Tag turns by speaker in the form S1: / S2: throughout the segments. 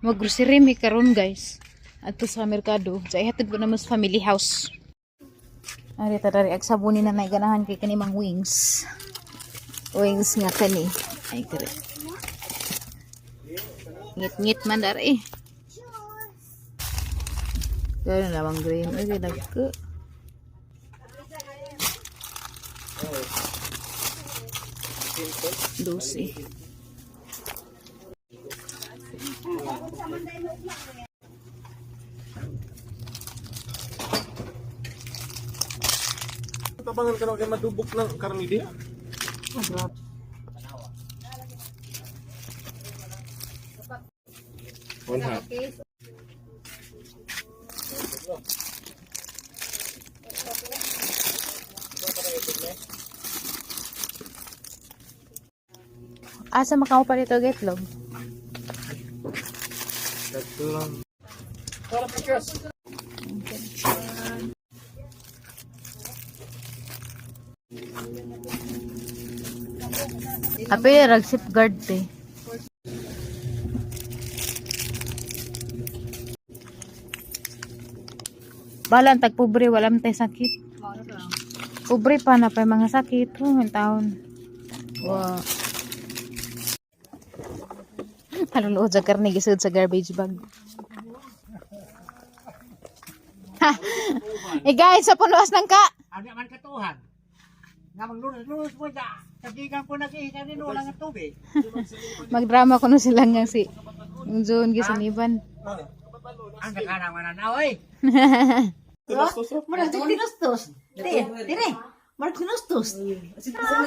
S1: Mag-grocery mi karon, guys. Adto sa merkado. Sa ihatod ko na mas family house. Ari ta dari ag sabon ni nanay, ganahan kay kani mang wings. Wings nga kani. Ay kare. Ngit-ngit man dari. Gano'n lamang green. Ay, nagko. 12.
S2: Tabangan ka na kay madubok ng karni diha. One half.
S1: Asa makao pa dito itlog?
S2: Tatlo lang. Para pictures.
S1: Ape, rag safeguard te. Balan tag pobre, wala man tay sakit. Pobre pa na pa mga sakit oh, ang taon. Wa. Kaluluod sa karne gisud sa garbage bag. Eh guys, sa punuas ng ka.
S3: Ano man katuhan? Nga maglunos-lunos mo sa kagigan ko nag-iisa ni lang ang tubig.
S1: Magdrama kuno sila nga si yung June gisaniban.
S3: Ang nakanang mananaw eh.
S4: Murag tinustos. Dire, dire. Murag tinustos. Di na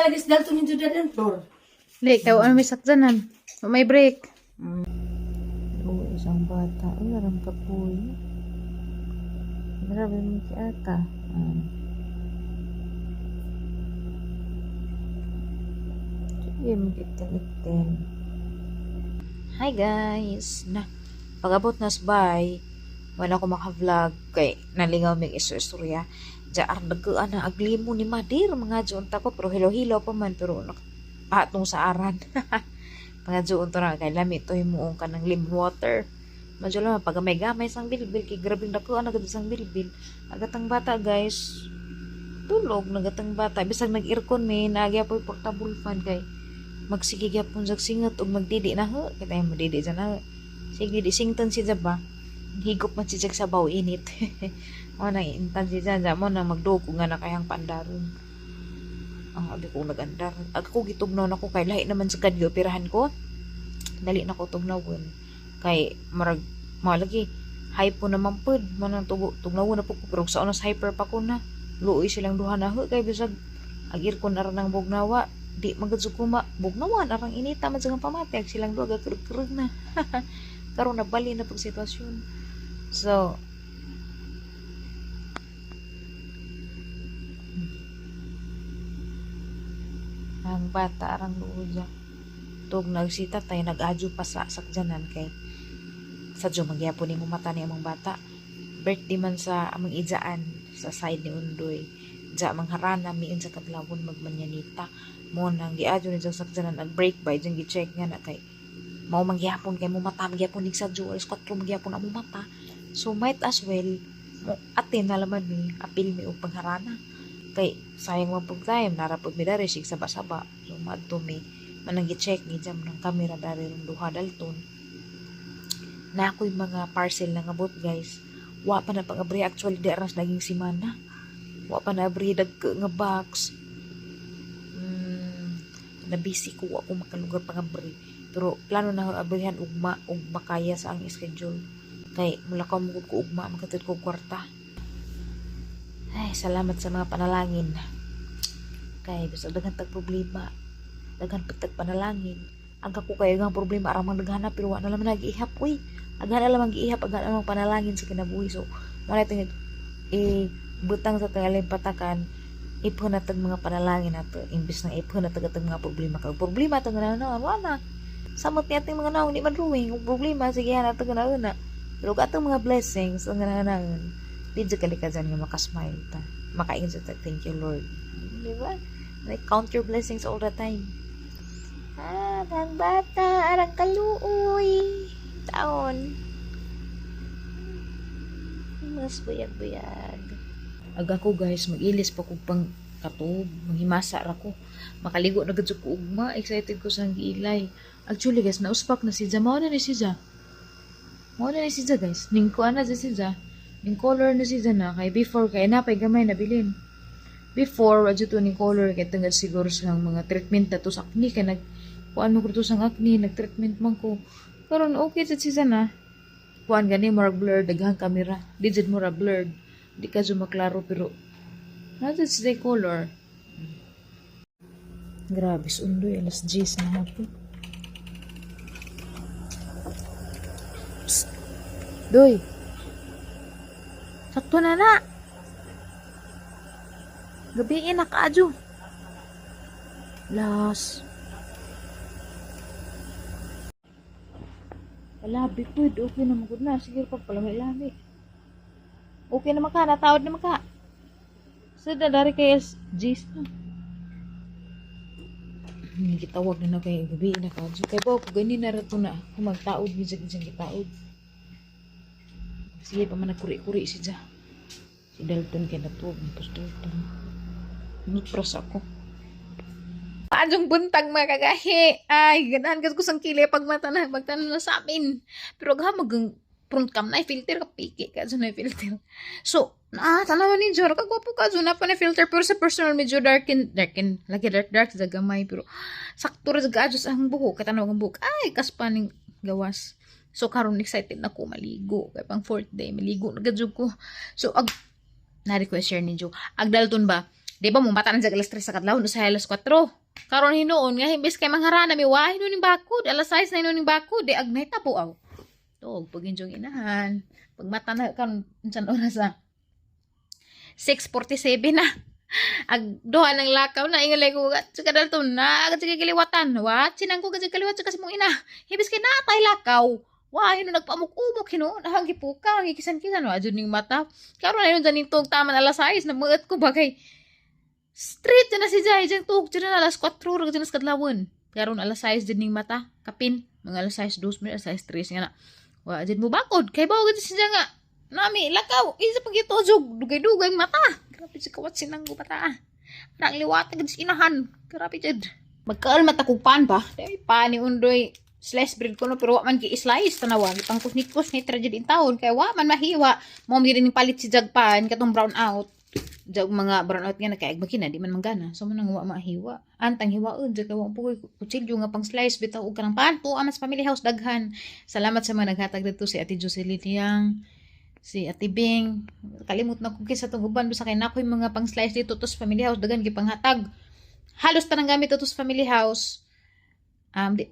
S4: lagi sa dalton yung judan floor.
S1: Hindi, ikaw ano may sakjanan. May break. Oo, isang bata. Uy, aram ka po. Grabe mo si ata. Sige, mag-itim-itim. Hi guys! Na, pag-abot na sa bay, wala ko maka-vlog kay nalingaw mig istorya. Diya nagkuan na aglimo ni Madir mga juon ta ko, pero hilo-hilo pa man, pero atong sa aran. Mga juon to na kay lami to himuong ka ng lim water. Medyo lang pagamay-gamay sang bilbil kay grabing dakuan na gud sang bilbil. Agatang bata guys, tulog nagatang bata, bisag nag-aircon mi nagya poy portable fan kay magsige gyapon jag singot ug magdidi na ho kita mo didi dyan na sige di sington si ba higop man si jag sabaw init mo na intan si dyan mo na magduog nga na kayang pandaron ang abi ko nagandar ag ko gitugnaw nako kay lahi naman sa kadyo pirahan ko, dali na ko tugnawon kay marag malagi hypo naman pud man ang tugo tugnawon na pud ko, pero sa onas hyper pa ko na luoy silang duha na ho kay bisag ag aircon aran ang bugnawa di magud sukuma bugnawan arang inita man sa pamati ag silang duha gakrug na karon nabali na pag sitwasyon. So ang bata arang luoy tug nagsita tay nag-adyo pa sa sakjanan kay sadyo magyapon nimo mata ni among bata, birthday man sa among ijaan sa side ni Undoy dya mangharana miun sa kadlawon magmanyanita mo nang giadyo ni sa sakjanan ag break by dyan gi-check nga na kay mao mangyapon kay mo mata magyapon nig sadyo alas 4 magyapon among mata, so might as well mo atin na laman mi apil mi og pangharana kay sayang man pug time nara pud mi dari sig saba-saba. So maadto mi manang gi-check ni jam ng kamera dari rong duha dalton na ako'y mga parcel na ngabot guys, wa pa na pang-abri. Actually di aras naging simana wa pa na abri dagko nga box. Na busy ko, wa ko makalugar pang-abri, pero plano na abrihan ugma ug makaya sa ang schedule kay mulakaw mo gud ko ugma makatid ko kwarta. Ay, salamat sa mga panalangin kay bisag daghan tag problema, daghan pud tag panalangin. Ang kako kay ang problema aram ang daghana, pero wa na lang nag-ihap uy, aghan na lamang giihap, aghan na lamang panalangin sa kinabuhi. So mo na itong i butang sa tangaling patakan, ipon na tag mga panalangin nato imbes na ipon na tag atong mga problema, kag problema atong na wala samot ni ating mga naong di man ruwing kung problema sige na atong na, pero kung atong mga blessings ang naon di jud kalikasan nga makasmile ta, makaingon sa ta, "Thank you, Lord," di ba? Like, count your blessings all the time. Ah, ang bata, arang kaluoy. Taon. Mas buyag-buyag. Aga ko, guys, mag-ilis pa kog pang katuog, manghimasa ra ko. Makaligo na gud ko ugma, excited ko sa giilay. Actually guys, nauspak na si Ja, mao na ni si Ja. Mao na ni si Ja, guys. Ning kuan na si Ja. Ning color na si Ja na kay before kay napay gamay na bilin. Before wa jud to ning color kay tungod siguro sa mga treatment na to sa acne kay nag kuan mo ko to sa acne, nag-treatment man ko. Karon okay jud si Ja na. Kuan gani, murag blurred daghang kamera. Di jud mura blurred. Di ka jud maklaro pero naa jud siya color. Grabe, sundoy, alas 10 na hapon. Psst. Doy. Sakto na na. Gabi na kaadyo. Las. Labi po, okay na magud na. Sige pag palami-lami. Okay na maka, natawad na maka. So, dari kay G's na. Hindi gitawag na na kay gabi na ka. So, kay po, gani na rato na. Kung magtaod, minsan minsan gitaod. Sige pa man nagkuri-kuri si Ja. Si Dalton kay natuog. Tapos Dalton. Nutpras ako. Maayong buntag, mga kagahi. Ay, ganahan ko sang kili pag mata na, magtanan na sa amin. Pero agha mag front cam na filter ka piki ka na filter. So, ah, tanawa ni Jor, kagwapo ka na pa na filter pero sa personal medyo darken darken lagi dark dark sa gamay pero sakto ra sa adjust ang buhok, katanaw ang buhok. Ay, kaspaning gawas. So karon excited na ko maligo kay pang fourth day maligo na gud ko. So ag na request share ninyo. Ag Dalton ba? Di ba mo mata na alas 3 sa kadlawon usahay alas 4. Karon hinuon nga imbes kay mangharana mi wa hinuon ning bakod alas 6 na hinuon ning bakod di ag nahitabo aw. Tog pag inyong inahan. Pag mata na karon unsan oras ah? 6:47 na. Ag duha ng lakaw na ingalay ko sa Dalton na agad sige kaliwatan. Wa sinang ko gad kaliwat sa kasimong ina. Imbes kay natay lakaw. Wa hinuon nagpamuk-umok hinuon ahang gipukaw ang gikisan-kisan wa jud ning mata. Karon na yun dyan tug taman alas 6 na muot ko bagay. Straight na si Jai dyan tug dyan na alas 4 ra dyan sa kadlawon. Karon alas 6 dyan ning mata kapin mga alas 6 2 alas 6 3 nga na. Wa dyan mo bakod kay bawo gid siya nga nami lakaw isa pag itujog dugay-dugay ang mata. Grabe sa kawat sinanggo mata. Parang liwat agad sa inahan. Grabe jud. Magkaal mata kog pan ba? Dahil pa ni Undoy slice bread ko no pero wa man gi-slice tanawa gipang kusnikos ni tra jud in taon kay wa man mahiwa mo mi rin palit si Jagpan katong brown out jag mga brown out nga nakaig makina di man manggana so man ang wa mahiwa antang hiwaon jag kay wa po koy kutsilyo nga pang slice bitaw og kanang pan po amas family house daghan. Salamat sa mga naghatag didto, si Ate Jocelyn Yang, si Ate Bing, kalimot na ko kaysa tong uban basta kay nakoy mga pang slice dito to sa family house daghan gipanghatag. Halos tanang gamit to sa family house di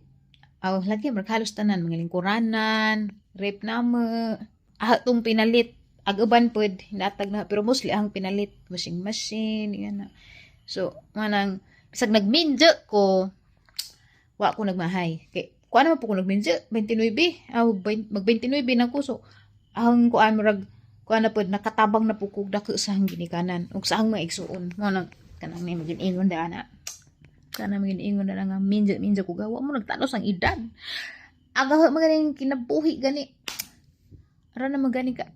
S1: aw lagi murag halos tanan mga lingkuranan rep namo ah tong pinalit ag uban pod hinatag na pero mostly ang pinalit washing machine yan na. So manang bisag nagminjo ko wa ko nagmahay kay kuan naman po ko nagminjo 29 aw mag 29 na ko. So ang kuan murag kuan na pod nakatabang na po kog dako sa ginikanan ug sa ang mga igsuon mo nang kanang may maging ingon da ana kana maging ingon na nga minjo minjo ko gawa mo nagtanos ang edad aga maganing kinabuhi gani ara na magani ka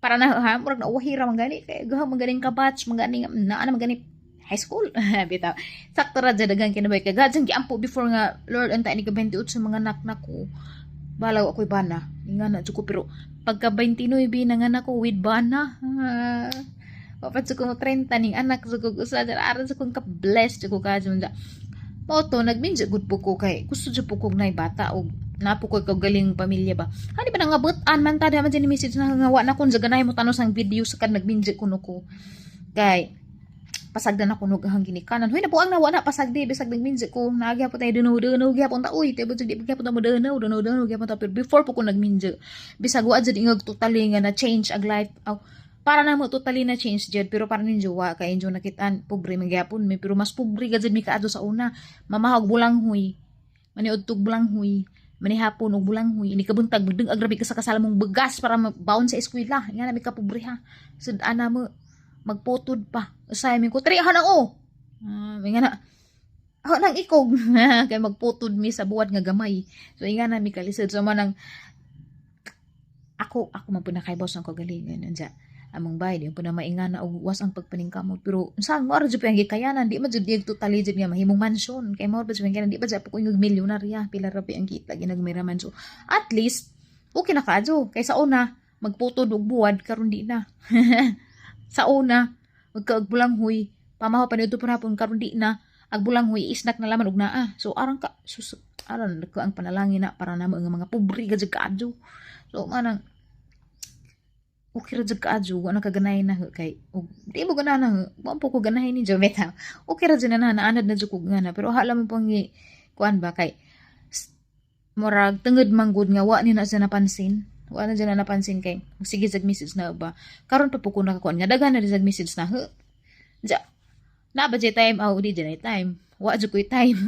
S1: para na ha murag nauwahi ra man gani kay gaha maganing ka batch maganing naa na magani high school bitaw sakto ra jud daghang kinabuhi kay gadyang giampo before nga Lord anta ni ka 28 sa mga anak nako balaw ako'y bana nga na jud ko pero pagka 29 na nga nako with bana ah, wapat jud ko mo 30 ning anak jud ko usa ara jud kong ka blessed jud ko ka jud mao to nagminjo gud po ko kay gusto jud po kog nay bata og napo ko galing pamilya ba hani ba nangabot-an man ta man ni message na nga wa na kon ganahin mo tanos ang video sa kan nagminjo kuno ko kay pasagdan ako nog ang ginikanan. Hoy, nabuang na wa na pasagdi bisag nagminjo ko nagyapon tayo duno duno gyapon ta uy tebo jud di gyapon ta mo duno duno duno gyapon ta pero before po ko nagminjo bisag wa jud ingog totally nga na change ag life aw para na mo totally na change jud pero para ninyo wa kay inyo nakitaan pobre man gyapon mi pero mas pobre ga jud mi kaadto sa una mamahog bulanghoy maniud tug bulanghoy manihapon og bulanghoy ini kabuntag magdung grabe ka sa kasalamong bagas para mabaon sa eskwela nga na mi ka pobre ha sud ana mo magpotod pa usay mi ko tri hanang o ah, nga na Ako nang ikog kay magputod mi sa buwat nga gamay. So inga na mi kalisod. So manang ako ako man pud nakaibaw sa kagalingon unsa among bay di po na maingana og was ang pagpaningkamot, pero unsa mo ra jud ang gikayanan. Di man jud diag totally jud nga mahimong mansion kay mao ba jud ang gikayanan. Di ba jud po ko milyonarya, pila ra ang kita ginagmay man. So at least okay na kaadyo kay sa una magputod og buwad, karon di na. Sa una magkaag bulanghoy pamahaw pa nito panapon, karon di na. Ag bulanghoy isnak na laman og naa. So aran ka sus, aran ko ang panalangin na para namo nga mga pobre ka jud kaadyo. So manang okay ra jud kaadyo, wa na kaganahin na kay og di mo ganahan na, wa po ko ganahin ni Jometa. Okay ra jud na naanad na jud ko gana, pero hala mo pang kuan ba kay murag tungod manggod nga wa ni na siya napansin, wa na siya na napansin kay sige jag message na ba. Karon pa po ko nakakuan nga daghan na jag message na ja na ba jay time aw di jay time. Wa jud koy time,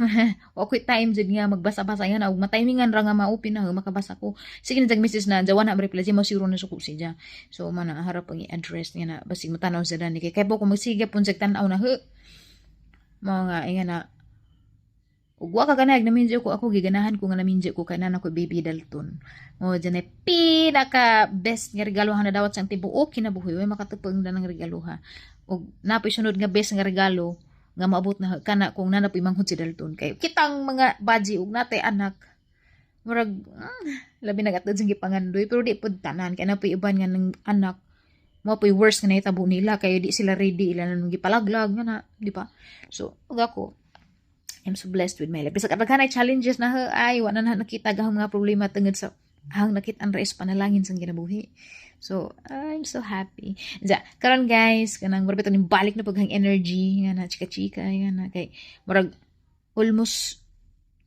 S1: wa koy time jud nga magbasa-basa nga na ug matimingan ra nga ma-open na makabasa ko. Sige na jag message na jawa na reply mo siguro na suko siya. So man ang harap ang i-address nga na basig matanaw sa dani kay kay po kung magsige pun jag tan-aw na mga inga na ug wa ka ganahag naminjo ko. Ako giganahan ko nga naminjo ko kay nana ko baby Dalton mo dyan ay pinaka best nga regalo nga nadawat sang tibuok kinabuhi. Way makatupang na ng regalo ha. Ug napoy sunod nga best nga regalo nga maabot na kana kung nana po'y manghud si Dalton kay kitang mga baji ug natay anak murag labi na gatod sang gipangandoy. Pero di pud tanan kay napoy uban nga ng anak mo po'y worst nga nahitabo nila kay di sila ready ila nang gipalaglag nga na, di ba? So ug ako, I'm so blessed with my life. Bisag daghan ay challenges na ay wa na nakita gahong mga problema tungod sa hang nakit-an ra is panalangin sang kinabuhi. So, I'm so happy. Ja, karon guys, kanang murag ning balik na paghang energy nga na chika-chika nga na kay murag almost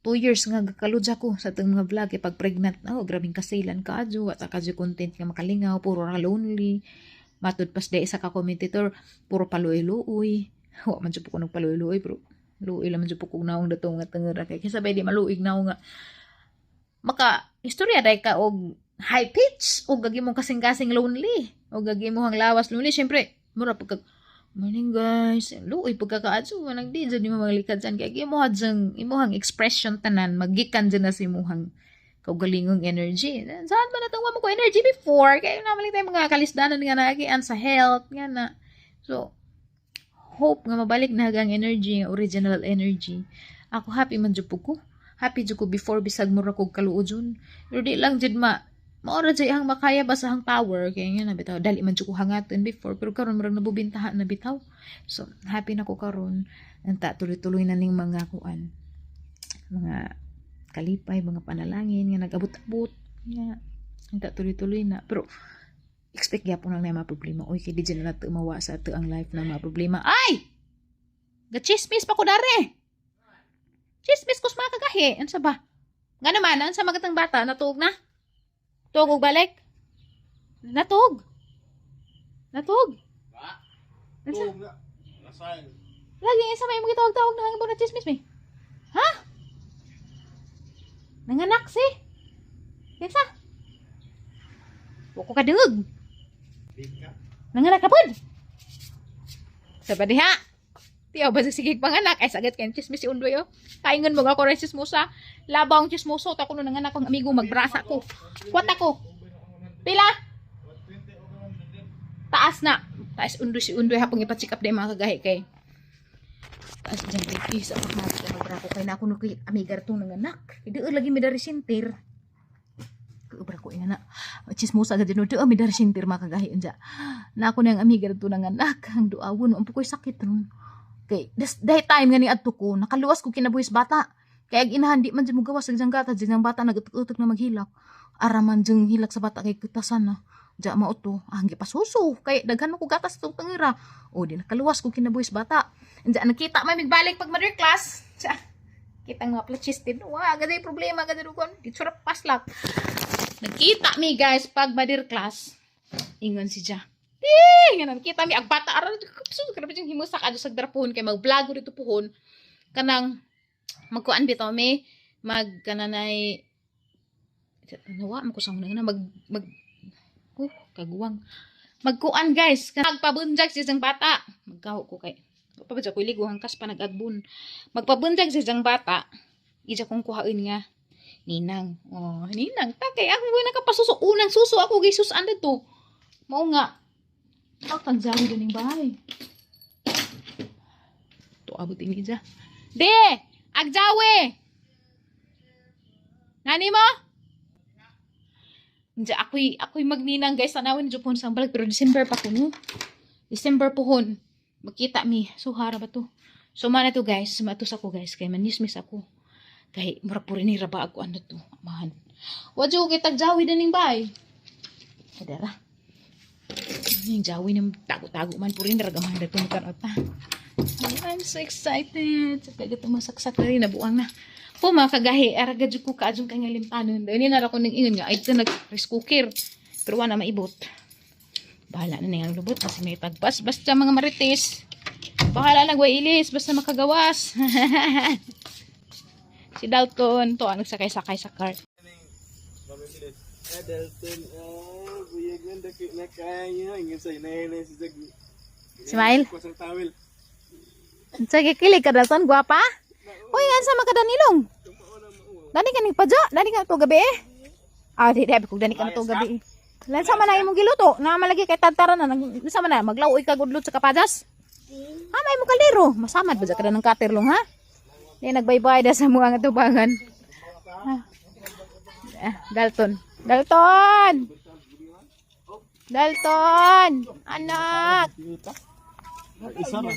S1: 2 years nga gakaludya ko sa atong mga vlog kay pag pregnant na, oh, grabing kasilan kaadyo, wa ta kadyo content nga makalingaw, puro ra lonely. Matud pas di isa ka commentator, puro paluoy-luoy. Wa man jud po ko nagpaluoy-luoy, pero luoy lang man jud po kog naong datong nga tengera kay kaysa di maluig naong nga maka istorya dai ka og high pitch og gagi mong kasing-kasing lonely og gagi mo ang lawas lonely. Syempre mura pagka "Morning guys," luoy pagkakaadyo manang di jud nimo maglikad dyan kay imo jang imuhang expression tanan magikan jud na sa imuhang kaugalingong energy. Saan ba natong mo ko energy before kay naman tayo mga kalisdanan nga naagian sa health nga na. So hope nga mabalik na ang energy, nga original energy. Ako happy man jud po ko, happy jud ko before bisag mura kog kaluojon, pero di lang jud ma mao ra jud ang makaya ba sa hang power kay nga na bitaw dali man jud ko hangaton before, pero karon murag nabubintahan na bitaw. So happy na ko karon. Anta tuloy-tuloy na ning mga kuan, mga kalipay, mga panalangin nga nag-abot-abot nga anta tuloy-tuloy na. Pero expect gyapon lang na mga problema, oy, kay di dyan na nato mawa sa ato ang life na mga problema. Ay, ga-chismis pa ko dare, chismis ko sa mga kagahi. Unsa ba nga naman, unsa magatang bata natuog na tuog og balik natuog natuog? Unsa?
S2: Tuog na. Nasayin.
S1: Lagi isa may mga tawag-tawag na hanggang na chismis mi. Ha? Nanganak si? Kinsa? Wa ko kadungog.
S2: Bika.
S1: Nanganak na pod. Sa ba diha? Tiyaw ba sa sige panganak? Ay sagat kay chismis si Undoy oh. Kaingon mo ako rin chismosa. Labang chismoso ta kuno nanganak ang amigo magbrasa ko. Kwata ko. Pila? Taas na. Taas Undoy, si Undoy hapong ipa-check up di mga kagahi kay. Taas dyan kay isa pa nga magbra ko kay na ako no kay amigar tong nanganak. Hindi lagi mi dari center. Kaubra ko nga na. Chismosa gad no do mi dari center mga kagahi unja. Na ako nang amiga to nanganak ang duawon ang pukoy sakit ron. Kay das day time nga ni adto ko nakaluwas ko kinabuhis bata. Kay ag inahan di man jud mo gawas ang gata jud ang bata nagutok-utok na maghilak. Ara man jung hilak sa bata kay kutasan na. Diya mao to, ah, gipasuso kay daghan mo ko gatas tong tangira. O di nakaluwas ko kinabuhis bata. Diya nakita may migbalik pag mother class. Diya kitang mga plachis din. Wa, gaday problema gaday kon. Di surap paslak. Nagkita mi guys pag mother class. Ingon si Ja. Di, nga nakita mi ag bata aron so grabe yung himusak adto sa drapuhon kay mag-vlog dito puhon. Kanang magkuan bitaw mi mag kananay nawa mo ko sa una mag mag oh kaguwang magkuan guys, nagpabunjag si isang bata magkaho ko kay Pa ba ko iligo hangkas pa nag-agbon. Magpabuntag sa isang bata, isa kong kuhain nga ninang. Oh, ninang ta kay ako ba nakapasuso unang suso ako gisus anda to. Mao nga. Ako tagjawi ganing bahay. To abot ini dya. De! Agjawi! Nani mo? Diya, ako'y magninang guys. Tanawin niyo po sa balag. Pero December pa ko, no? December pohon. Magkita mi. So, hara ba to? So, mana to guys. Matos ako guys. Kay manismis ako. Kay, mura po rin raba ako. Ano to? Amahan. Wadyo, kay tagjawi na ning bay. Kadara. Yung jawi ng tago-tago man po rin. Ragamahan na ito. Magkarota. I'm so excited. Sa kaya ito masaksak na rin. Nabuang na. Po mga kagahi, araga jud ko kaadjong kay nga limpanon. Dahil ni ko ning ingon nga ay nag rice cooker. Pero wala maibot. Bahala na niyang lubot kasi may tagpas. Basta mga marites. Bahala na way ilis basta makagawas. Si Dalton to ang nagsakay-sakay sa cart.
S2: Eh, Dalton, ah, buyag na, daki na kaya. Ingin sa inayin si Zag.
S1: Smile.
S2: Kusang tawil.
S1: Sige, kilig ka Dalton, gwapa. Uy, ansa makadanilong? Dani ka ning padyo, dani ka to gabi eh. Ah, di di kung dani ka na to gabi. Eh. Lansa man na imong giluto, na malagi kay tantara na nag unsa man na maglaoy ka gudlot sa kapadas. Ha, may mo kaldero. Masamad ba ka ng katerlong ha? Di nagbaybay da sa mga tubangan. Ah. Ah, Dalton. Dalton! Dalton! Anak!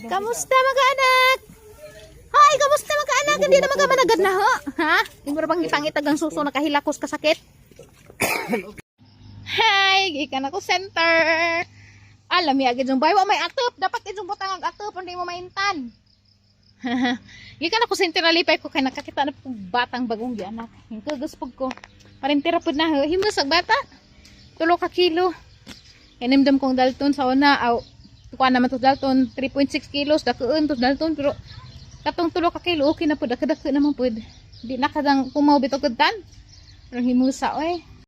S1: Kamusta mga anak? Hoy, kamusta mga anak? Hindi na mga managad na ho. Ha? Hindi mo bang gipangitag ang suso nakahilakos kasakit? Hi, gikan ako center. Alam mi agad yung bay wa may atop. Dapat ijong butang ang atop hindi mo maintan. Gikan ako center na lipay ko kay nakakita na po batang bagong gianak. Hingkagos pug ko. Parintira pud na ho. Himos ang bata. 3 ka kilo. Inimdam kong Dalton sa una aw kuan naman to Dalton 3.6 kilos dakuon to Dalton pero katong 3 ka kilo okay na pud dakadako naman pud di na kadang pumaw bitaw tan pero himusa oy.